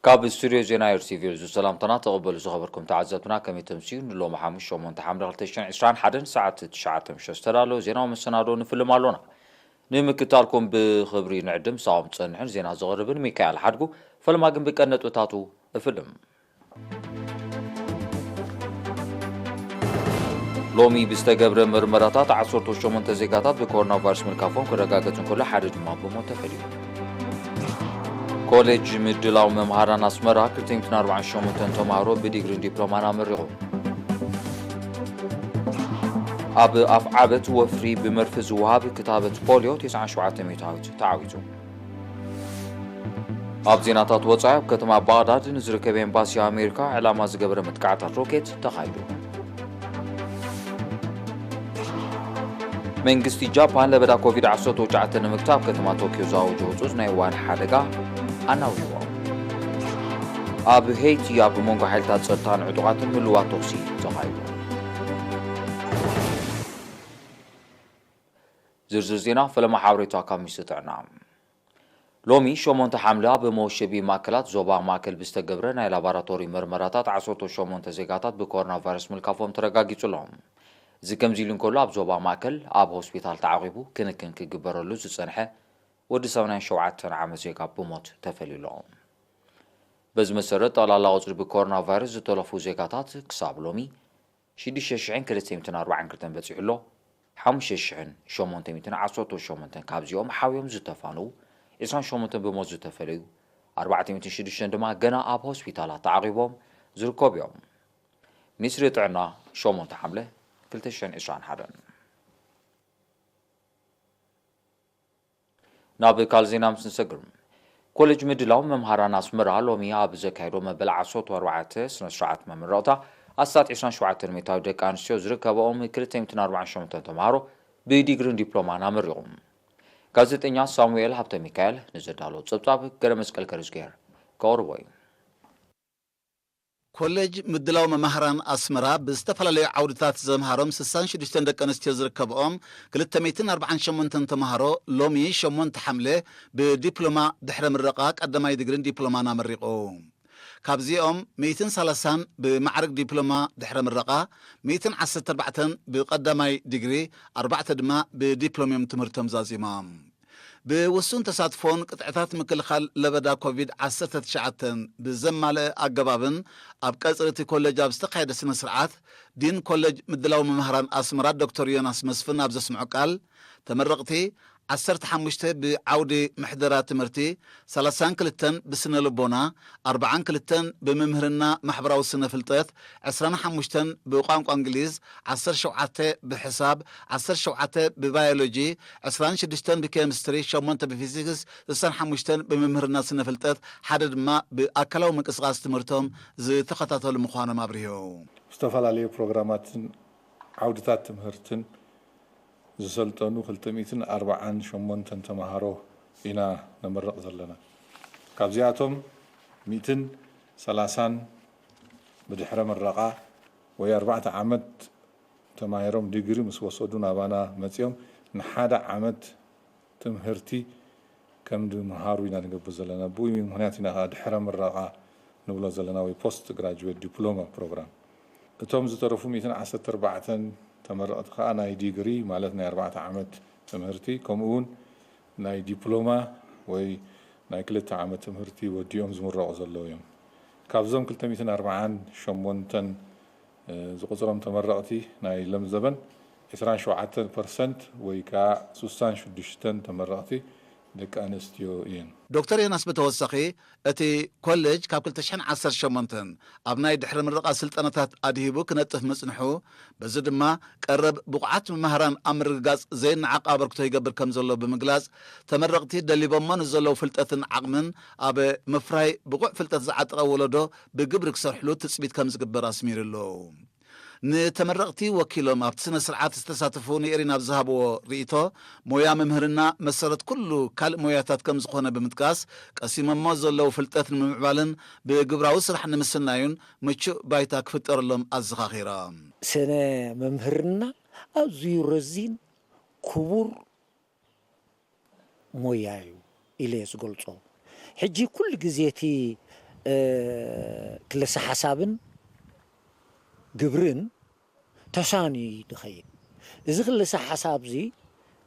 ካብ ስቱድዮ ዜና ኤርቲቪ ዝሰላምታና ተቐበሉ ዝኸበርኩም ተዓዘብትና፣ ከመይ ተምስዩ? ንሎሚ ሓሙስ ሸሞንተ ሓምለ ክልተ ሽሕን ዕስራን ሓደን ሰዓት ትሽዓተ ምሸት ዝተዳለወ ዜናዊ መሰናዶ ንፍልም ኣሎና። ንምክታልኩም ብኽብሪ ንዕድም። ሳኦም ጸንሕን ዜና ዘቕርብን ሚካኤል ሓድጉ። ፈለማ ግን ብቀን ነጥብታቱ እፍልም። ሎሚ ብዝተገብረ ምርመራታት ዓሰርተ ሸሞንተ ዜጋታት ብኮሮና ቫይረስ ምልካፎም ክረጋገጽ እንከሎ፣ ሓደ ድማ ብሞት ተፈልዩ። ኮሌጅ ምድላው መምሃራን ኣስመራ ክልተ ሚእትን ኣርባዓን ሸሞንተን ተምሃሮ ብዲግሪን ዲፕሎማን ኣመሪቑ። ኣብ ኣፍዓበት ወፍሪ ብመርፊ ዝወሃብ ክታበት ፖሊዮ ተስዓን ሸውዓተን ሚእታዊት ተዓዊቱ። ኣብ ዜናታት ወጻኢ፣ ኣብ ከተማ ባግዳድ ንዝርከብ ኤምባሲ ኣሜሪካ ዕላማ ዝገበረ መጥቃዕታት ሮኬት ተኻይዱ። መንግስቲ ጃፓን ለበዳ ኮቪድ ዓሰርተ ትሽዓተ ንምግታእ ኣብ ከተማ ቶኪዮ ዝኣወጆ ህጹጽ ናይ እዋን ሓደጋ ኣናዊሕዎ። ኣብ ሄይቲ ኣብ መንጎ ሓይልታት ጸጥታን ዕጡቓትን ምልዋጥ ተኹሲ ተኻይዱ። ዝርዝር ዜና ፈለማ ሓበሬታ ካብ ሚኒስትሪ ጥዕና። ሎሚ ሸሞንተ ሓምለ ኣብ መወሸቢ ማእከላት ዞባ ማእከል ብዝተገብረ ናይ ላቦራቶሪ መርመራታት ዓሰርተ ሸሞንተ ዜጋታት ብኮሮና ቫይረስ ምልካፎም ተረጋጊጹ ኣሎ። እዚ ከምዚ ኢሉ እንከሎ፣ ኣብ ዞባ ማእከል ኣብ ሆስፒታል ተዓቒቡ ክንክን ክግበረሉ ዝጸንሐ ወዲ ሰማንያን ሸውዓተን ዓመት ዜጋ ብሞት ተፈልዩ ኣሎ። በዚ መሰረት፣ ጠቕላላ ቁጽሪ ብኮሮና ቫይረስ ዝተለፉ ዜጋታት ክሳብ ሎሚ ሽዱሽተ ሽሕን ክልተ ሚእትን ኣርባዓን ክልተን በጺሑ ኣሎ። ሓሙሽተ ሽሕን ሸሞንተ ሚእትን ዓሰርተ ሸሞንተን ካብዚኦም ሓውዮም ዝተፋነዉ፣ ዕስራን ሸሞንተን ብሞት ዝተፈለዩ፣ ኣርባዕተ ሚእትን ሽዱሽተን ድማ ገና ኣብ ሆስፒታላት ተዓቒቦም ዝርከቡ እዮም። ሚኒስትሪ ጥዕና፣ ሸሞንተ ሓምለ ክልተ ሽሕን ዕስራን ሓደን። ናብ ካልእ ዜና ምስ ንሰግር፣ ኮሌጅ ምድላው መምሃራን ኣስመራ ሎሚ ኣብ ዘካየዶ መበል ዓሰርተ ኣርባዕተ ስነ ስርዓት መመረቕታ፣ ኣስታት ዕስራን ሸውዓተን ሚእታዊ ደቂ ኣንስትዮ ዝርከበኦም ክልተ ሚእትን ኣርባዓን ሸሞንተን ተምሃሮ ብዲግሪን ዲፕሎማን ኣመሪቑ። ጋዜጠኛ ሳሙኤል ሃብተ ሚካኤል ንዘዳሎ ጸብጻብ ገረ መስቀል ከርዝጌር ከቕርቦ እዩ። ኮሌጅ ምድላው መማህራን ኣስመራ ብዝተፈላለዩ ዓውድታት ዘምሃሮም ስሳን ሽዱሽተን ደቂ ኣንስትዮ ዝርከብኦም ክልተ ሚእትን ኣርባዓን ሸሞንተን ተምሃሮ ሎሚ ሸሞንተ ሓምለ ብዲፕሎማ ድሕረ ምረቓ ቀዳማይ ዲግሪን ዲፕሎማን ኣመሪቑ። ካብዚኦም ሚእትን ሰላሳን ብማዕርግ ዲፕሎማ ድሕረ ምረቓ፣ ሚእትን ዓሰርተ ኣርባዕተን ብቐዳማይ ዲግሪ፣ ኣርባዕተ ድማ ብዲፕሎም እዮም ትምህርቶም ዛዚሞም። ብውሱን ተሳትፎን ቅጥዕታት ምክልኻል ለበዳ ኮቪድ ዓሰርተ ትሽዓተ ብዘማልአ ኣገባብን ኣብ ቀጽሪ እቲ ኮሌጅ ኣብ ዝተኻየደ ስነ ስርዓት፣ ዲን ኮሌጅ ምድላው መምህራን ኣስመራ ዶክተር ዮናስ መስፍን ኣብ ዘስምዖ ቃል፣ ተመረቕቲ ዓሰርተ ሓሙሽተ ብዓውዲ ምሕደራ ትምህርቲ፣ ሰላሳን ክልተን ብስነ ልቦና፣ ኣርባዓን ክልተን ብምምህርና ማሕበራዊ ስነ ፍልጠት፣ ዕስራን ሓሙሽተን ብቋንቋ እንግሊዝ፣ ዓሰርተ ሸውዓተ ብሕሳብ፣ ዓሰርተ ሸውዓተ ብባዮሎጂ፣ ዕስራን ሽዱሽተን ብኬሚስትሪ፣ ሸሞንተ ብፊዚክስ፣ ስሳን ሓሙሽተን ብምምህርና ስነ ፍልጠት፣ ሓደ ድማ ብኣካላዊ ምንቅስቓስ ትምህርቶም ዝተኸታተሉ ምዃኖም ኣብሪሁ። ዝተፈላለዩ ፕሮግራማትን ዓውድታት ትምህርትን ዝሰልጠኑ ክልተ ሚእትን ኣርባዓን ሸሞንተን ተምሃሮ ኢና ነመርቕ ዘለና። ካብዚኣቶም ሚእትን ሰላሳን ብድሕረ ምረቓ ወይ ኣርባዕተ ዓመት ተማሂሮም ዲግሪ ምስ ወሰዱ ናባና መጺኦም ንሓደ ዓመት ትምህርቲ ከም ዝምሃሩ ኢና ንገብር ዘለና። ብኡ ምኽንያት ኢና ከኣ ድሕረ ምረቓ ንብሎ ዘለና ወይ ፖስት ግራጁዌት ዲፕሎማ ፕሮግራም። እቶም ዝተረፉ ሚእትን ዓሰርተ ኣርባዕተን ተመረቕቲ ከኣ ናይ ዲግሪ ማለት ናይ ኣርባዕተ ዓመት ትምህርቲ ከምኡ እውን ናይ ዲፕሎማ ወይ ናይ ክልተ ዓመት ትምህርቲ ወዲኦም ዝምረቑ ዘለዉ እዮም። ካብዞም ክልተ ሚእትን ኣርባዓን ሸሞንተን ዝቑጽሮም ተመረቕቲ ናይ ሎም ዘበን ዕስራን ሸውዓተን ፐርሰንት ወይ ከኣ ስሳን ሽዱሽተን ተመረቕቲ ደቂ ኣንስትዮ እየን። ዶክተር ዮናስ ብተወሳኺ፣ እቲ ኮሌጅ ካብ ክልተ ሽሕን ዓሰርተ ሸሞንተን ኣብ ናይ ድሕሪ ምረቓ ስልጠናታት ኣድሂቡ ክነጥፍ ምጽንሑ፣ በዚ ድማ ቀረብ ብቑዓት መማህራን ኣብ ምርግጋጽ ዘይነዓቕ ኣበርክቶ ይገብር ከም ዘሎ ብምግላጽ፣ ተመረቕቲ ደሊቦሞ ንዘለዉ ፍልጠትን ዓቕምን ኣብ ምፍራይ ብቑዕ ፍልጠት ዝዓጠቐ ወለዶ ብግብሪ ክሰርሕሉ ትጽቢት ከም ዝግበር ኣስሚሩሉ። ንተመረቕቲ ወኪሎም ኣብቲ ስነ ስርዓት ዝተሳተፉ ንኤሪና ኣብ ዝሃብዎ ርእይቶ፣ ሞያ ምምህርና መሰረት ኩሉ ካልእ ሞያታት ከም ዝኾነ ብምጥቃስ፣ ቀሲሞሞ ዘለዉ ፍልጠት ንምምዕባልን ብግብራዊ ስራሕ ንምስናዩን ምቹእ ባይታ ክፍጠረሎም ኣዘኻኺሮም። ስነ ምምህርና ኣዝዩ ረዚን ክቡር ሞያ እዩ ኢለ እየ ዝገልጾ። ሕጂ ኩሉ ግዜ እቲ እ፣ ክልሰ ሓሳብን ግብርን ተሳንዩ እዩ ዝኸይድ። እዚ ክልሰ ሓሳብ እዚ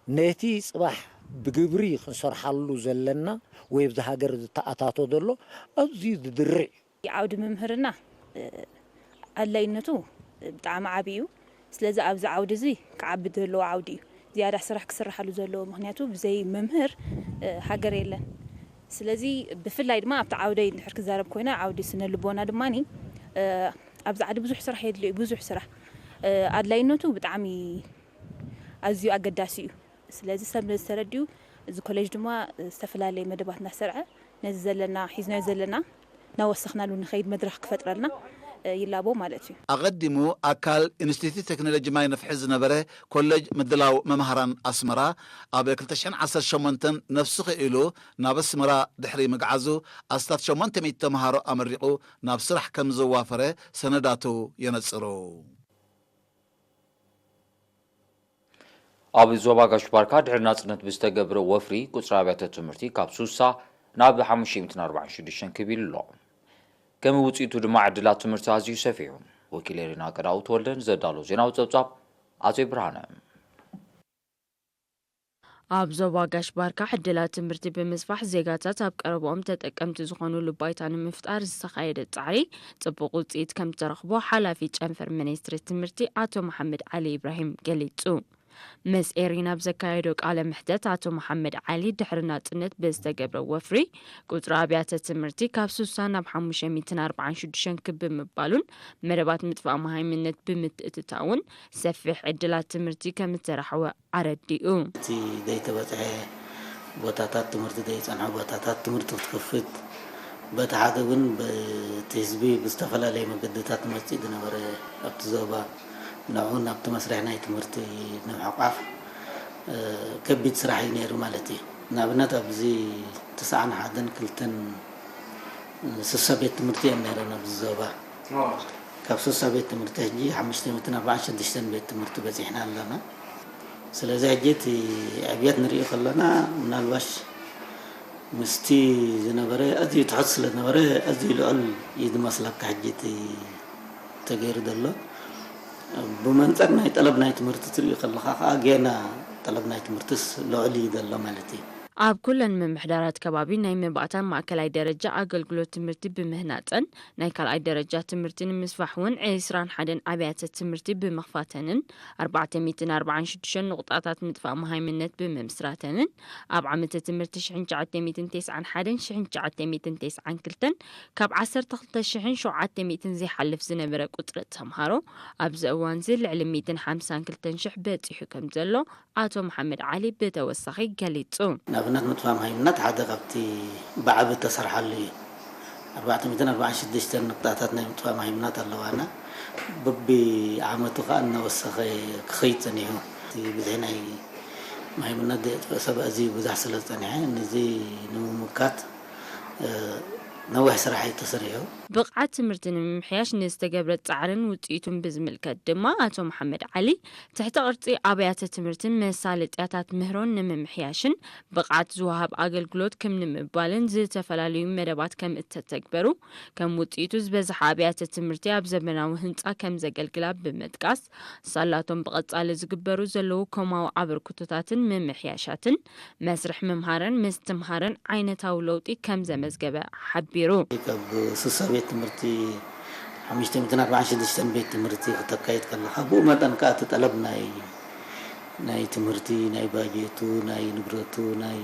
ነቲ ጽባሕ ብግብሪ ክንሰርሓሉ ዘለና ወይ ኣብዚ ሃገር ዝተኣታቶ ዘሎ ኣዝዩ ዝድርዕ እዩ። ዓውዲ ምምህርና፣ እ፣ ኣድላይነቱ ብጣዕሚ ዓቢ እዩ። ስለዚ ኣብዚ ዓውዲ እዚ ክዓቢ ዘለዎ ዓውዲ እዩ። ዝያዳ ስራሕ ክስርሓሉ ዘለዎ፣ ምኽንያቱ ብዘይ መምህር፣ እ፣ ሃገር የለን። ስለዚ ብፍላይ ድማ ኣብቲ ዓውደይ እንድሕር ክዛረብ ኮይነ፣ ዓውዲ ስነ ልቦና ድማኒ፣ እ፣ ኣብዚ ዓዲ ብዙሕ ስራሕ የድልዮ እዩ፣ ብዙሕ ስራሕ። እ፣ ኣድላይነቱ ብጣዕሚ ኣዝዩ ኣገዳሲ እዩ። ስለዚ ሰብ ነዚ ተረዲኡ፣ እዚ ኮሌጅ ድማ ዝተፈላለየ መደባት እናሰርዐ ነዚ ዘለና፣ ሒዝናዮ ዘለና እናወሰኽናሉ ንኸይድ መድረኽ ክፈጥረልና፣ እ፣ ይላቦ ማለት እዩ። ኣቐዲሙ ኣካል ኢንስቲትዩት ቴክኖሎጂ ማይ ነፍሒ ዝነበረ ኮሌጅ ምድላው መምሃራን ኣስመራ ኣብ ክልተ ሽሕን ዓሰርተ ሸሞንተን ነፍሲ ክኢሉ ናብ ኣስመራ ድሕሪ ምግዓዙ ኣስታት ሸሞንተ ሚእቲ ተምሃሮ ኣመሪቑ ናብ ስራሕ ከም ዘዋፈረ ሰነዳቱ የነጽሩ። ኣብ ዞባ ጋሽ ባርካ ድሕሪ ናጽነት ብዝተገብረ ወፍሪ ቁጽሪ ኣብያተ ትምህርቲ ካብ ሱሳ ናብ ሓሙሽተ ሚእትን ኣርባዓን ሽዱሽተን ክብ ኢሉ ኣሎ። ከም ውጽኢቱ ድማ ዕድላት ትምህርቲ ኣዝዩ ሰፊሑ። ወኪል ኤሪና ቀዳው ተወልደ ንዘዳሎ ዜናዊ ጸብጻብ ኣቶ ብርሃነ። ኣብ ዞባ ጋሽ ባርካ ዕድላት ትምህርቲ ብምስፋሕ ዜጋታት ኣብ ቀረባኦም ተጠቀምቲ ዝኾኑሉ ባይታ ንምፍጣር ዝተኻየደ ጻዕሪ ጽቡቕ ውጽኢት ከም ዝተረኽቦ ሓላፊ ጨንፈር ሚኒስትሪ ትምህርቲ ኣቶ መሓመድ ዓሊ ኢብራሂም ገሊጹ። ምስ ኤሪና ኣብ ዘካየዶ ቃለ መሕተት ኣቶ መሓመድ ዓሊ ድሕሪ ናጽነት ብዝተገብረ ወፍሪ ቁጽሪ ኣብያተ ትምህርቲ ካብ ሱሳ ናብ ሓሙሽተ ሚእትን ኣርባዓን ሽዱሽተን ክብ ብምባሉን መደባት ምጥፋእ መሃይምነት ብምትእትታውን ሰፊሕ ዕድላት ትምህርቲ ከም ዝተራሕወ ኣረዲኡ። እቲ ዘይተበጽሐ ቦታታት ትምህርቲ፣ ዘይጸንሐ ቦታታት ትምህርቲ ክትከፍት፣ በቲ ሓደ እውን በቲ ህዝቢ ብዝተፈላለየ መገድታት መጺእ ዝነበረ ኣብቲ ዞባ ንዑ ናብቲ መስርሕ ናይ ትምህርቲ ንምሕቋፍ፣ እ፣ ከቢድ ስራሕ እዩ ነይሩ ማለት እዩ። ንኣብነት ኣብዚ ተስዓን ሓደን ክልተን ስሳ ቤት ትምህርቲ እየን ነይረን ኣብዚ ዞባ። ካብ ስሳ ቤት ትምህርቲ ሕጂ ሓሙሽተ ሚእትን ኣርባዓን ሽዱሽተን ቤት ትምህርቲ በጺሕና ኣለና። ስለዚ ሕጂ እቲ ዕብየት ንርኢ ከለና ምናልባሽ ምስቲ ዝነበረ ኣዝዩ ትሑት ስለ ዝነበረ ኣዝዩ ልዑል እዩ ዝመስለካ ሕጂ እቲ ተገይሩ ዘሎ። ብመንጽር ናይ ጠለብ ናይ ትምህርቲ ትርኢ ከለኻ ከኣ ጌና ጠለብ ናይ ትምህርትስ ልዑል እዩ ዘሎ ማለት እዩ። ኣብ ኩለን ምምሕዳራት ከባቢ ናይ መባእታን ማእከላይ ደረጃ ኣገልግሎት ትምህርቲ ብምህናጸን ናይ ካልኣይ ደረጃ ትምህርቲ ንምስፋሕ እውን ዕስራን ሓደን ኣብያተ ትምህርቲ ብምኽፋተንን ኣርባዕተ ሚእትን ኣርባዓን ሽዱሽተን ንቑጣታት ምጥፋእ መሃይምነት ብምምስራተንን ኣብ ዓመተ ትምህርቲ ሽሕን ትሽዓተ ሚእትን ተስዓን ሓደን ሽሕን ትሽዓተ ሚእትን ተስዓን ክልተን ካብ ዓሰርተ ክልተ ሽሕን ሸውዓተ ሚእትን ዘይሓልፍ ዝነበረ ቁጽሪ ተምሃሮ ኣብዚ እዋንዚ ልዕሊ ሚእትን ሓምሳን ክልተን ሽሕ በጺሑ ከም ዘሎ ኣቶ መሓመድ ዓሊ ብተወሳኺ ገሊጹ። ንኣብነት ምጥፋእ መሃይምነት ሓደ ካብቲ ብዓቢ እተሰርሓሉ እዩ። ኣርባዕተ ሚእትን ኣርባዓን ሽዱሽተን ንቕጣታት ናይ ምጥፋእ መሃይምነት ኣለዋና። በብዓመቱ ከኣ እናወሰኸ ክኸይድ ጸኒሑ። እቲ ብዝሒ ናይ መሃይምነት ዘየጥፍእ ሰብ ኣዝዩ ብዙሕ ስለ ዝጸንሐ፣ ነዚ ንምምካት፣ እ፣ ነዊሕ ስራሕ እዩ ተሰሪሑ። ብቕዓት ትምህርቲ ንምምሕያሽ ንዝተገብረ ጻዕርን ውጽኢቱን ብዝምልከት ድማ ኣቶ መሓመድ ዓሊ፣ ትሕተ ቅርጺ ኣብያተ ትምህርትን መሳለጥያታት ምህሮን ንምምሕያሽን ብቕዓት ዝወሃብ ኣገልግሎት ክም ንምባልን ዝተፈላለዩ መደባት ከም እተተግበሩ፣ ከም ውጽኢቱ ዝበዝሓ ኣብያተ ትምህርቲ ኣብ ዘመናዊ ህንጻ ከም ዘገልግላ ብምጥቃስ፣ ሳላቶም ብቐጻሊ ዝግበሩ ዘለዉ ኮማዊ ኣበርክቶታትን ምምሕያሻትን መስርሕ ምምሃርን ምስትምሃርን ዓይነታዊ ለውጢ ከም ዘመዝገበ ሓቢሩ። ካብ ስሳ ቤት ትምህርቲ ሓሙሽተ ሚእትን ኣርባዓን ሽዱሽተን ቤት ትምህርቲ ክተካይድ ከለኻ፣ ብኡ መጠን ከኣ እቲ ጠለብ ናይ፣ ናይ ትምህርቲ፣ ናይ ባጀቱ፣ ናይ ንብረቱ፣ ናይ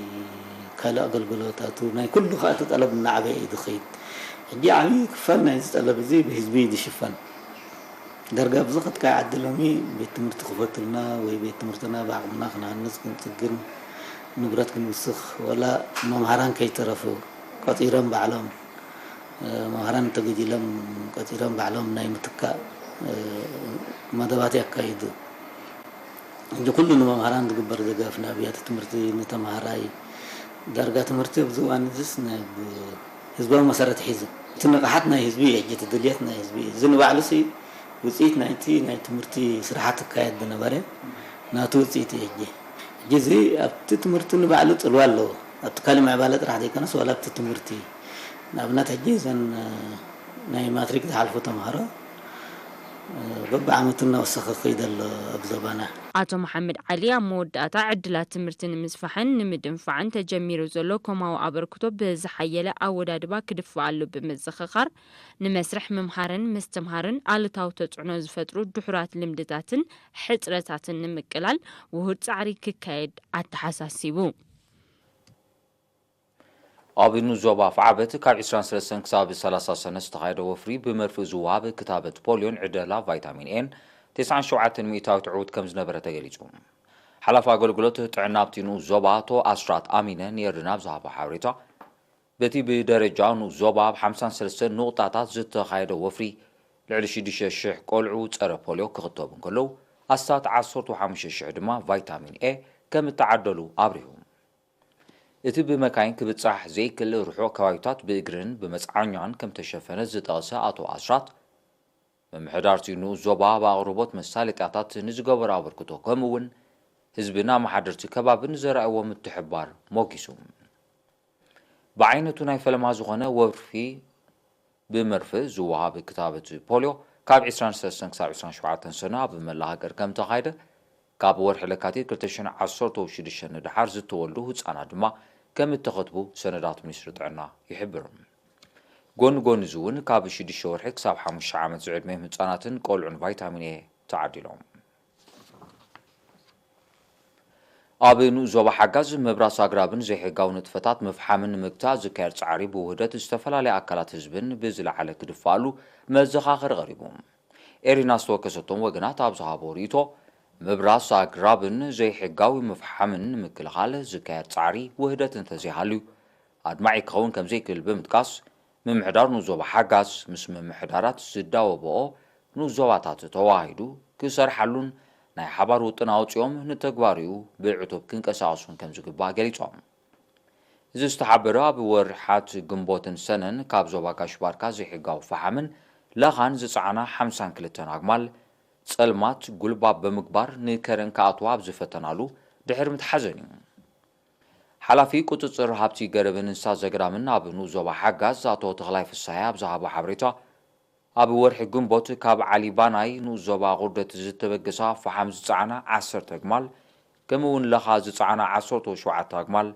ካልእ ኣገልግሎታቱ፣ ናይ ኩሉ ከኣ እቲ ጠለብ እናዓበየ እዩ ዝኸይድ። ሕጂ ዓብዪ ክፋል ናይዚ ጠለብ እዚ ብህዝቢ እዩ ዝሽፈን። ዳርጋ ኣብዚ ከትካይ ዓዲ ሎሚ ቤት ትምህርቲ ክፈቱልና ወይ ቤት ትምህርትና ብዓቕምና ክንሃንጽ ክንጽግን ንብረት ክንውስኽ ወላ መምሃራን ከይተረፉ ቆጺሮም ባዕሎም፣ እ፣ መምሃራን እንተገዲሎም ቆጺሮም ባዕሎም ናይ ምትካእ፣ እ፣ መደባት የካይዱ። ሕጂ ኩሉ ንመምሃራን ዝግበር ደገፍ ንኣብያተ ትምህርቲ ንተምሃራይ ዳርጋ ትምህርቲ ኣብዚ እዋን እዚስ ናብ ህዝባዊ መሰረት ሒዙ። እቲ ንቕሓት ናይ ህዝቢ እዩ፣ ሕጂ እቲ ድልየት ናይ ህዝቢ እዩ። እዚ ንባዕሉሲ ውጽኢት ናይቲ ናይ ትምህርቲ ስራሓት ክካየድ ዝነበረ ናቱ ውጽኢት እዩ። ሕጂ፣ ሕጂ እዚ ኣብቲ ትምህርቲ ንባዕሉ ጽልዋ ኣለዎ። ኣብቲ ካልእ ምዕባለ ጥራሕ ዘይኮነስ ዋላ ኣብቲ ትምህርቲ ንኣብነት ሕጂ እዘን ናይ ማትሪክ ዝሓልፉ ተምሃሮ በብዓመቱ እናወሰኸ ክኸይድ ኣሎ ኣብ ዞባና። ኣቶ መሓመድ ዓሊ ኣብ መወዳእታ ዕድላት ትምህርቲ ንምስፋሕን ንምድንፋዕን ተጀሚሩ ዘሎ ኮማዊ ኣበርክቶ ብዝሓየለ ኣወዳድባ ክድፋኣሉ ብምዝኽኻር ንመስርሕ ምምሃርን ምስትምሃርን ኣሉታዊ ተፅዕኖ ዝፈጥሩ ድሑራት ልምድታትን ሕፅረታትን ንምቅላል ውሁድ ፃዕሪ ክካየድ ኣተሓሳሲቡ። ኣብ ንኡስ ዞባ ኣፍዓበት ካብ ዕስራን ሰለስተን ክሳብ ሰላሳ ሰነ ዝተኻየደ ወፍሪ ብመርፍእ ዝወሃብ ክታበት ፖልዮን ዕደላ ቫይታሚን ኤን ተስዓን ሸውዓተን ሚእታዊት ዕዉት ከም ዝነበረ ተገሊጹ። ሓላፊ ኣገልግሎት ጥዕና ኣብቲ ንኡስ ዞባ ኣቶ ኣስራት ኣሚነ ንኤርድና ኣብ ዝሃቦ ሓበሬታ፣ በቲ ብደረጃ ንኡስ ዞባ ኣብ ሓምሳን ሰለስተን ንቑጣታት ዝተኻየደ ወፍሪ ልዕሊ ሽዱሽተ ሽሕ ቆልዑ ጸረ ፖልዮ ክኽተቡ እንከለዉ ኣስታት ዓሰርተ ሓሙሽተ ሽሕ ድማ ቫይታሚን ኤ ከም እተዓደሉ ኣብሪሁ። እቲ ብመካይን ክብጻሕ ዘይክእል ርሑቕ ከባቢታት ብእግርን ብመጽዓኛን ከም ተሸፈነ ዝጠቐሰ ኣቶ ኣስራት፣ ምምሕዳር እቲ ንኡስ ዞባ ኣብ ኣቕርቦት መሳለጥያታት ንዝገበሮ ኣበርክቶ ከምኡ እውን ህዝብን ኣመሓደርቲ ከባብን ዘርኣይዎ ምትሕብባር ሞጊሱ። ብዓይነቱ ናይ ፈለማ ዝኾነ ወፍሪ ብመርፍእ ዝወሃብ ክታበት ፖልዮ ካብ ዕስራን ሰለስተን ክሳብ ዕስራን ሸውዓተን ሰነ ኣብ መላእ ሃገር ከም ተኻየደ፣ ካብ ወርሒ ለካቲት ክልተ ሽሕን ዓሰርተ ሽዱሽተን ንደሓር ዝተወልዱ ህጻናት ድማ ከም እተኸትቡ ሰነዳት ሚኒስትሪ ጥዕና ይሕብር። ጎኒ ጎኒ እዚ እውን ካብ ሽዱሽተ ወርሒ ክሳብ ሓሙሽተ ዓመት ዝዕድሜም ህጻናትን ቆልዑን ቫይታሚን ኤ ተዓዲሎም። ኣብ ንኡስ ዞባ ሓጋዝ ምብራስ ኣግራብን ዘይሕጋዊ ንጥፈታት ምፍሓምን ንምግታእ ዝካየድ ጻዕሪ ብውህደት ዝተፈላለያ ኣካላት ህዝብን ብዝለዓለ ክድፋኣሉ መዘኻኸሪ ቀሪቡ። ኤሪና ዝተወከሰቶም ወገናት ኣብ ዝሃቦ ርእይቶ፣ ምብራስ ኣግራብን ዘይሕጋዊ ምፍሓምን ንምክልኻል ዝካየድ ጻዕሪ ውህደት እንተዘይሃልዩ ኣድማዒ ክኸውን ከምዘይክእል ብምጥቃስ፣ ምምሕዳር ንኡስ ዞባ ሓጋዝ ምስ ምምሕዳራት ዝዳወብኦ ንኡስ ዞባታት ተዋሃሂዱ ክሰርሓሉን ናይ ሓባር ውጥን ኣውጺኦም ንተግባሪኡ ብዕቱብ ክንቀሳቐሱን ከምዝግባእ ገሊጾም። እዚ ዝተሓበረ ኣብ ወርሓት ግንቦትን ሰነን ካብ ዞባ ጋሽ ባርካ ዘይሕጋዊ ፈሓምን ለኻን ዝጸዓና ሓምሳን ክልተን ኣግማል ጸልማት ጉልባብ ብምግባር ንከረን ክኣትዋ ኣብ ዝፈተናሉ ድሕሪ ምትሓዘን እዩ። ሓላፊ ቁጽጽር ሃብቲ ገረብን እንስሳ ዘገዳምን ኣብ ንኡስ ዞባ ሓጋዝ ኣቶ ተኽላይ ፍስሃየ ኣብ ዝሃቦ ሓበሬታ፣ ኣብ ወርሒ ግንቦት ካብ ዓሊ ባናይ ንኡስ ዞባ ቁርደት ዝተበገሳ ፈሓም ዝጸዓና ዓሰርተ ኣግማል ከምኡ እውን ለኻ ዝጸዓና ዓሰርተ ሸውዓተ ኣግማል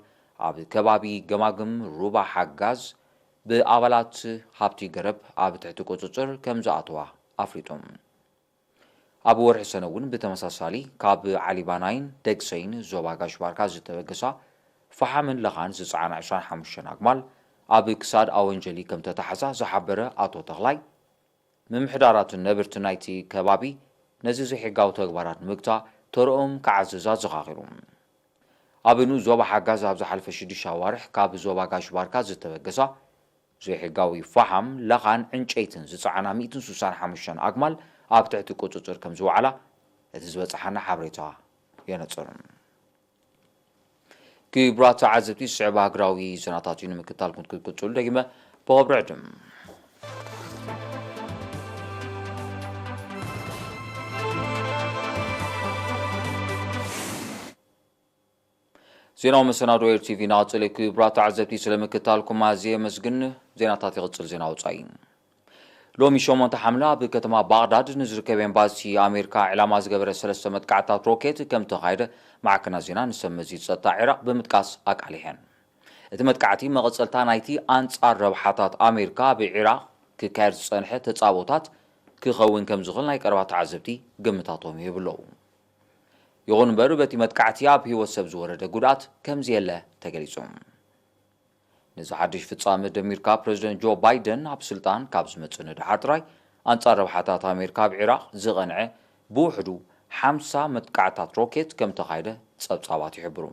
ኣብ ከባቢ ገማግም ሩባ ሓጋዝ ብኣባላት ሃብቲ ገረብ ኣብ ትሕቲ ቁጽጽር ከም ዝኣተዋ ኣፍሊጡ። ኣብ ወርሒ ሰነ እውን ብተመሳሳሊ ካብ ዓሊባናይን ደግሰይን ዞባ ጋሽ ባርካ ዝተበገሳ ፈሓምን ለኻን ዝጸዓና ዕስራን ሓሙሽተን ኣግማል ኣብ ክሳድ ኣወንጀሊ ከም ተታሕዛ ዝሓበረ ኣቶ ተኽላይ፣ ምምሕዳራትን ነበርቲ ናይቲ ከባቢ ነዚ ዘይሕጋዊ ተግባራት ንምግታእ ተርኦም ክዓዝዝ ኣዘኻኺሩ። ኣብ ንኡስ ዞባ ሓጋዝ ኣብ ዝሓለፈ ሽዱሽተ ኣዋርሕ ካብ ዞባ ጋሽ ባርካ ዝተበገሳ ዘይሕጋዊ ፈሓም፣ ለኻን ዕንጨይትን ዝጸዓና ሚእትን ስሳን ሓሙሽተን ኣግማል ኣብ ትሕቲ ቁጽጽር ከም ዝወዓላ እቲ ዝበጽሓና ሓበሬታ የነጽር። ክቡራት ተዓዘብቲ፣ ዝስዕብ ሃገራዊ ዜናታት እዩ ንምክታልኩም ክትቅጽሉ ደጊመ ብኽብሪ ዕድም። ዜናዊ መሰናዶ ኤር ቲቪ እናቐጸለ እዩ። ክቡራት ተዓዘብቲ፣ ስለ ምክታልኩም ኣዝየ የመስግን። ዜናታት ይቕጽል። ዜና ወጻኢ። ሎሚ ሸሞንተ ሓምለ ኣብ ከተማ ባቕዳድ ንዝርከብ ኤምባሲ ኣሜሪካ ዕላማ ዝገበረ ሰለስተ መጥቃዕታት ሮኬት ከም ተኻየደ ማዕከናት ዜና ንሰብ መዚ ጸጥታ ዒራቕ ብምጥቃስ ኣቃሊሐን። እቲ መጥቃዕቲ መቐጸልታ ናይቲ ኣንጻር ረብሓታት ኣሜሪካ ኣብ ዒራቕ ክካየድ ዝጸንሐ ተጻብኦታት ክኸውን ከም ዝኽእል ናይ ቀረባ ተዓዘብቲ ግምታቶም ይህቡ ኣለዉ። ይኹን እምበር በቲ መጥቃዕቲ ኣብ ህይወት ሰብ ዝወረደ ጉድኣት ከም ዘየለ ተገሊጹ። ነዚ ሓድሽ ፍጻመ ደሚርካ ፕረዚደንት ጆ ባይደን ኣብ ስልጣን ካብ ዝመጽእ ንደሓር ጥራይ ኣንጻር ረብሓታት ኣሜሪካ ኣብ ዒራቕ ዝቐንዐ ብውሕዱ ሓምሳ መጥቃዕታት ሮኬት ከም ተኻየደ ጸብጻባት ይሕብሩ።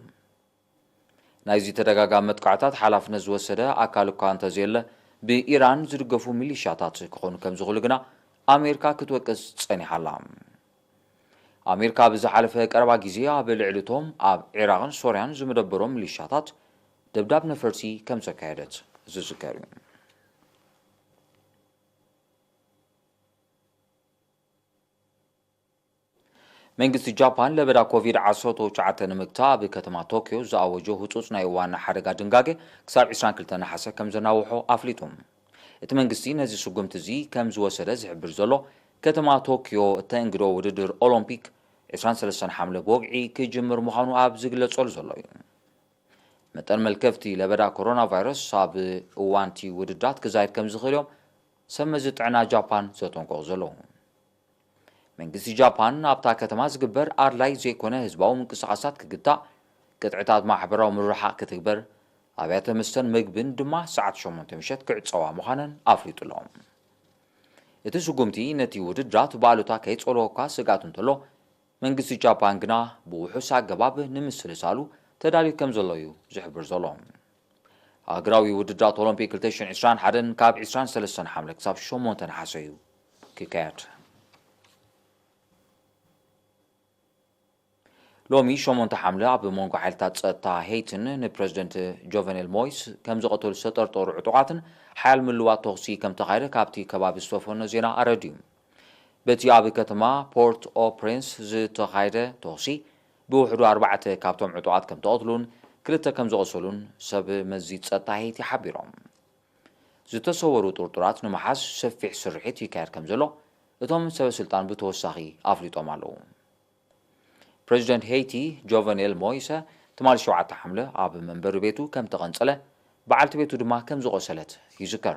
ናይዚ ተደጋጋሚ መጥቃዕታት ሓላፍነት ዝወሰደ ኣካል እኳ እንተዘየለ ብኢራን ዝድገፉ ሚሊሻታት ክኾኑ ከም ዝኽእሉ ግና ኣሜሪካ ክትወቅስ ጸኒሓ ኣላ። ኣሜሪካ ኣብ ዝሓለፈ ቀረባ ግዜ ኣብ ልዕሊ እቶም ኣብ ዒራቕን ሶርያን ዝመደበሮም ሚሊሻታት ደብዳብ ነፈርቲ ከም ዘካየደት ዝዝከር እዩ። መንግስቲ ጃፓን ለበዳ ኮቪድ ዓሰርተ ትሽዓተ ንምግታእ ኣብ ከተማ ቶክዮ ዝኣወጆ ህጹጽ ናይ እዋን ሓደጋ ድንጋገ ክሳብ ዕስራን ክልተን ነሓሰ ከም ዘናውሖ ኣፍሊጡ። እቲ መንግስቲ ነዚ ስጉምቲ እዚ ከም ዝወሰደ ዝሕብር ዘሎ፣ ከተማ ቶክዮ እተእንግዶ ውድድር ኦሎምፒክ ዕስራን ሰለስተን ሓምለ ብወግዒ ክጅምር ምዃኑ ኣብ ዝግለጸሉ ዘሎ እዩ። መጠን መልከፍቲ ለበዳ ኮሮና ቫይረስ ኣብ እዋንቲ ውድድራት ክዛይድ ከም ዝኽእል እዮም ሰብ መዚ ጥዕና ጃፓን ዘጠንቀቑ ዘለዉ። መንግስቲ ጃፓን ኣብታ ከተማ ዝግበር ኣድላይ ዘይኮነ ህዝባዊ ምንቅስቓሳት ክግታእ፣ ቅጥዕታት ማሕበራዊ ምርርሓቕ ክትግበር፣ ኣብያተ መስተን ምግብን ድማ ሰዓት ሸሞንተ ምሸት ክዕጸዋ ምዃነን ኣፍሊጡ ኣሎ። እቲ ስጉምቲ ነቲ ውድድራት ብኣሉታ ከይጸልዎ እኳ ስግኣት እንተሎ፣ መንግስቲ ጃፓን ግና ብውሑስ ኣገባብ ንምስልሳሉ ተዳልዩ ከም ዘሎ እዩ ዝሕብር ዘሎ። ሃገራዊ ውድድራት ኦሎምፒክ ክልተ ሽሕን ዕስራን ሓደን ካብ ዕስራን ሰለስተን ሓምለ ክሳብ ሸሞንተ ነሓሰ እዩ ክካየድ። ሎሚ ሸሞንተ ሓምለ ኣብ መንጎ ሓይልታት ጸጥታ ሄይትን ንፕረዚደንት ጆቨኔል ሞይስ ከም ዝቐተሉ ዝተጠርጠሩ ዕጡቓትን ሓያል ምልዋጥ ተኹሲ ከም ተኻየደ ካብቲ ከባቢ ዝተፈኖ ዜና ኣረድዩ። በቲ ኣብ ከተማ ፖርት ኦ ፕሪንስ ዝተኻየደ ተኹሲ ብውሕዱ ኣርባዕተ ካብቶም ዕጡቓት ከም ተቐትሉን ክልተ ከም ዝቖሰሉን ሰብ መዚ ጸጥታ ሄይቲ ሓቢሮም። ዝተሰወሩ ጥርጡራት ንምሓዝ ሰፊሕ ስርሒት ይካየድ ከም ዘሎ እቶም ሰበ ስልጣን ብተወሳኺ ኣፍሊጦም ኣለዉ። ፕረዚደንት ሄይቲ ጆቨኔል ሞይሰ ትማሊ ሸውዓተ ሓምለ ኣብ መንበሪ ቤቱ ከም ተቐንጸለ፣ በዓልቲ ቤቱ ድማ ከም ዝቖሰለት ይዝከር።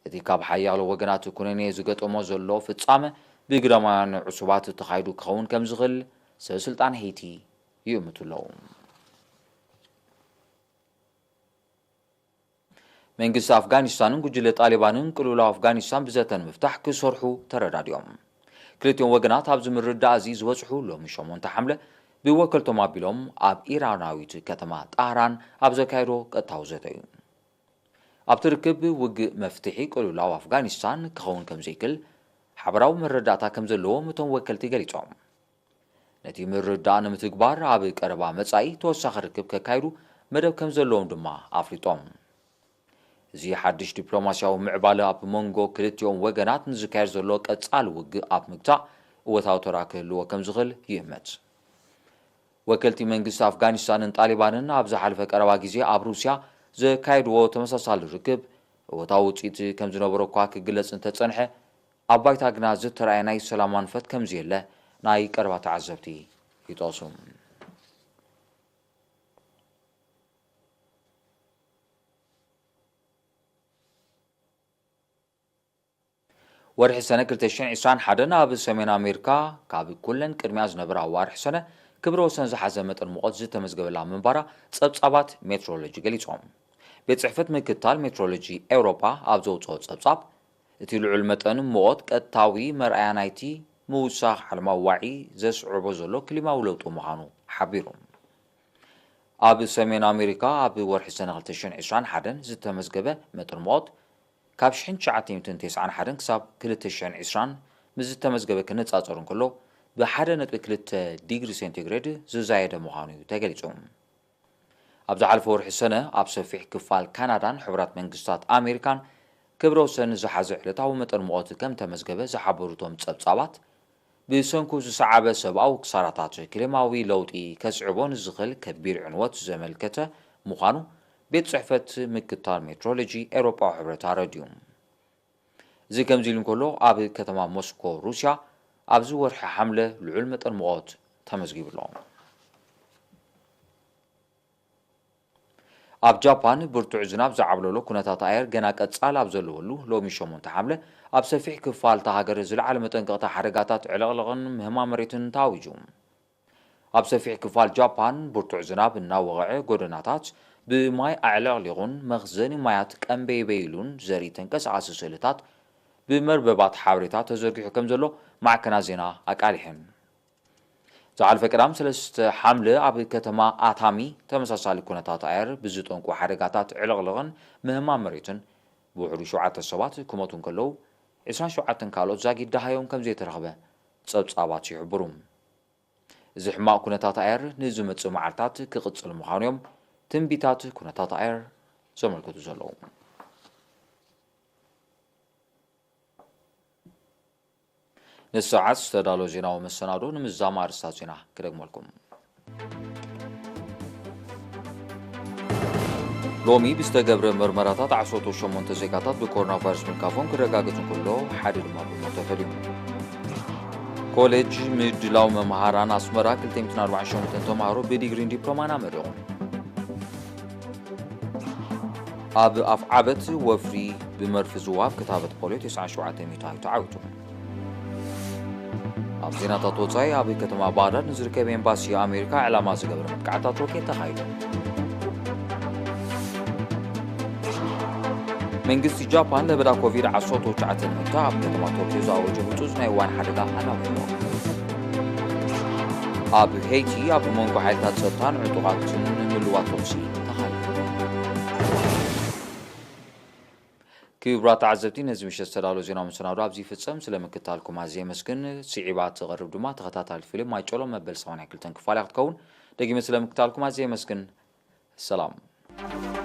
እቲ ካብ ሓያሎ ወገናት ኩነኔ ዝገጠሞ ዘሎ ፍጻመ ብግዳማውያን ዕሱባት ተኻይዱ ክኸውን ከም ዝኽእል ሰበ ስልጣን ሄይቲ ይእምቱ ኣለዉ። መንግስቲ ኣፍጋኒስታንን ጉጅለ ጣሊባንን ቅልውላው ኣፍጋኒስታን ብዘተ ንምፍታሕ ክሰርሑ ተረዳዲኦም። ክልቲኦም ወገናት ኣብዚ ምርዳእ እዚ ዝበጽሑ ሎሚ ሸሞንተ ሓምለ ብወከልቶም ኣቢሎም ኣብ ኢራናዊት ከተማ ጣህራን ኣብ ዘካየዶ ቀጥታዊ ዘተ እዩ። ኣብቲ ርክብ ውግእ መፍትሒ ቅልውላው ኣፍጋኒስታን ክኸውን ከም ዘይክእል ሓበራዊ መረዳእታ ከም ዘለዎም እቶም ወከልቲ ገሊጾም። ነቲ ምርዳእ ንምትግባር ኣብ ቀረባ መጻኢ ተወሳኺ ርክብ ከካይዱ መደብ ከም ዘለዎም ድማ ኣፍሊጦም። እዚ ሓድሽ ዲፕሎማስያዊ ምዕባለ ኣብ መንጎ ክልቲኦም ወገናት ንዝካየድ ዘሎ ቀጻሊ ውግእ ኣብ ምግታእ እወታዊ ተራ ክህልዎ ከም ዝኽእል ይእመት። ወከልቲ መንግስቲ ኣፍጋኒስታንን ጣሊባንን ኣብ ዝሓለፈ ቀረባ ግዜ ኣብ ሩስያ ዘካየድዎ ተመሳሳሊ ርክብ እወታዊ ውጽኢት ከም ዝነበሮ እኳ ክግለጽ እንተጸንሐ፣ ኣብ ባይታ ግና ዝተራእየ ናይ ሰላም ኣንፈት ከም ዘየለ ናይ ቀረባ ተዓዘብቲ ይጠቕሱ። ወርሒ ሰነ ክልተ ሽሕን ዕስራን ሓደን ኣብ ሰሜን ኣሜሪካ ካብ ኩለን ቅድሚያ ዝነበራ ኣዋርሒ ሰነ ክብረ ወሰን ዝሓዘ መጠን ሙቐት ዝተመዝገበላ ምንባራ ጸብጻባት ሜትሮሎጂ ገሊጾም። ቤት ጽሕፈት ምክትታል ሜትሮሎጂ ኤውሮጳ ኣብ ዘውጽኦ ጸብጻብ፣ እቲ ልዑል መጠን ሙቐት ቀጥታዊ መርኣያ ናይቲ ምውሳኽ ዓለማዊ ዋዒ ዘስዕቦ ዘሎ ክሊማዊ ለውጢ ምዃኑ ሓቢሩ። ኣብ ሰሜን ኣሜሪካ ኣብ ወርሒ ሰነ ክልተ ሽሕን ዕስራን ሓደን ዝተመዝገበ መጠን ሙቐት ካብ ሽሕን ትሽዓተ ሚእትን ተስዓን ሓደን ክሳብ ክልተ ሽሕን ዕስራን ምስ ዝተመዝገበ ክነጻጸር እንከሎ ብሓደ ነጥቢ ክልተ ዲግሪ ሴንቲግሬድ ዝዛየደ ምዃኑ እዩ ተገሊጹ። ኣብ ዝሓለፈ ወርሒ ሰነ ኣብ ሰፊሕ ክፋል ካናዳን ሕቡራት መንግስታት ኣሜሪካን ክብረ ወሰን ዝሓዘ ዕለታዊ መጠን ሙቐት ከም ተመዝገበ ዝሓበሩ እቶም ጸብጻባት፣ ብሰንኩ ዝሰዓበ ሰብኣዊ ክሳራታት ክሊማዊ ለውጢ ከስዕቦ ንዝኽእል ከቢድ ዕንወት ዘመልከተ ምዃኑ ቤት ጽሕፈት ምክትታል ሜትሮሎጂ ኤውሮጳዊ ሕብረት ኣረድዩ። እዚ ከምዚ ኢሉ እንከሎ፣ ኣብ ከተማ ሞስኮ ሩስያ ኣብዚ ወርሒ ሓምለ ልዑል መጠን ሙቐት ተመዝጊቡ ኣሎ። ኣብ ጃፓን ብርቱዕ ዝናብ ዝዓብለሎ ኩነታት ኣየር ገና ቀጻል ኣብ ዘለወሉ፣ ሎሚ ሸሞንተ ሓምለ ኣብ ሰፊሕ ክፋል እታ ሃገር ዝለዓለ መጠንቀቕታ ሓደጋታት ዕልቕልቕን ምህማም መሬትን ተኣዊጁ። ኣብ ሰፊሕ ክፋል ጃፓን ብርቱዕ ዝናብ እናወቕዐ ጎደናታት ብማይ ኣዕለቕሊቑን መኽዘኒ ማያት ቀንበይበይ ኢሉን ዘርኢ ተንቀሳቓሲ ስእልታት ብመርበባት ሓበሬታ ተዘርጊሑ ከም ዘሎ ማዕከናት ዜና ኣቃሊሐን። ዝሓለፈ ቀዳም ሰለስተ ሓምለ ኣብ ከተማ ኣታሚ ተመሳሳሊ ኩነታት ኣየር ብዝጠንቁ ሓደጋታት ዕልቕልቕን ምህማም መሬትን ብውሕዱ ሸውዓተ ሰባት ክሞቱ እንከለዉ፣ ዕስራን ሸውዓተን ካልኦት ዛጊድ ደሃዮም ከም ዘይተረኽበ ጸብጻባት ይሕብሩ። እዚ ሕማቕ ኩነታት ኣየር ንዝመጽእ መዓልታት ክቕጽል ምዃኑ እዮም ትንቢታት ኩነታት ኣየር ዘመልክቱ ዘለዉ። ንሰዓት ዝተዳሎ ዜናዊ መሰናዶ ንምዛም ኣርእስታት ዜና ክደግመልኩም። ሎሚ ብዝተገብረ መርመራታት ዓሰርተ ሸሞንተ ዜጋታት ብኮሮና ቫይረስ ምልካፎም ክረጋገጽ እንከሎ፣ ሓደ ድማ ብሞት ተፈልዩ። ኮሌጅ ምድላው መምሃራን ኣስመራ ክልተ ሚእትን ኣርባዓን ሸሞንተን ተምሃሮ ብዲግሪን ዲፕሎማን ኣመረቑ። ኣብ ኣፍዓበት ወፍሪ ብመርፊ ዝዋብ ክታበት ፖሊዮ ተስዓን ሸውዓተን ሚእታዊት ተዓዊቱ። ኣብ ዜናታት ወጻኢ፣ ኣብ ከተማ ባግዳድ ንዝርከብ ኤምባሲ ኣሜሪካ ዕላማ ዝገበረ መጥቃዕታት ሮኬት ተኻይዱ። መንግስቲ ጃፓን ለበዳ ኮቪድ ዓሰርተ ትሽዓተ ንምግታእ ኣብ ከተማ ቶኪዮ ዝኣወጆ ህጹጽ ናይ እዋን ሓደጋ ኣናዊሕዎ። ኣብ ሄይቲ ኣብ መንጎ ሓይልታት ጸጥታን ዕጡቓትን ምልዋጥ ተኹሲ ተኻይዱ። ክቡራት ተዓዘብቲ፣ ነዚ ምሸት ዝተዳሎ ዜናዊ መሰናዶ ኣብዚ ይፍጸም። ስለ ምክታልኩም ኣዝየ የመስግን። ስዒባ ትቐርብ ድማ ተኸታታሊ ፊልም ማይ ጨሎ መበል ሰማንያ ክልተን ክፋል እያ ክትከውን። ደጊመ ስለ ምክታልኩም ኣዝየ የመስግን። ሰላም።